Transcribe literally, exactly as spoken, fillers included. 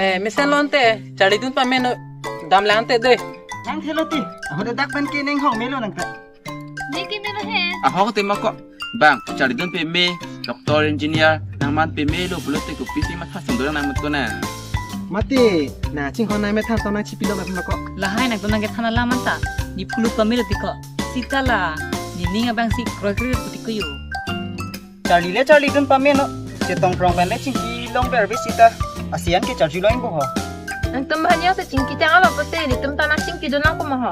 Eh, mesen lo ante, charlidun pame non, dam lang ante de. Nang thelo ti, ahut dak pen ke neng hong melo nang ta. Neke melo he. Ahok te ma ko. Bang, charlidun pame, doctor, engineer, nang man pamelo pulote kopisi matha sungdorang nang mat ko na. Mati, na chinghon nang methan tong nang chipilo mat ma ko. Lahai nangtum nangkethan alam anta. Ne pulut pamelo ti ko. Sita la, nening abang si kroikre pu ti ko yo. Charli le charlidun pame non. Chetong prong pen le chingki long berbe sita. Asian ke charju lo ingbo ho. Nangtum banyak se chingki chang alo pote, netum ta nang chingkidun nang ko ma ho.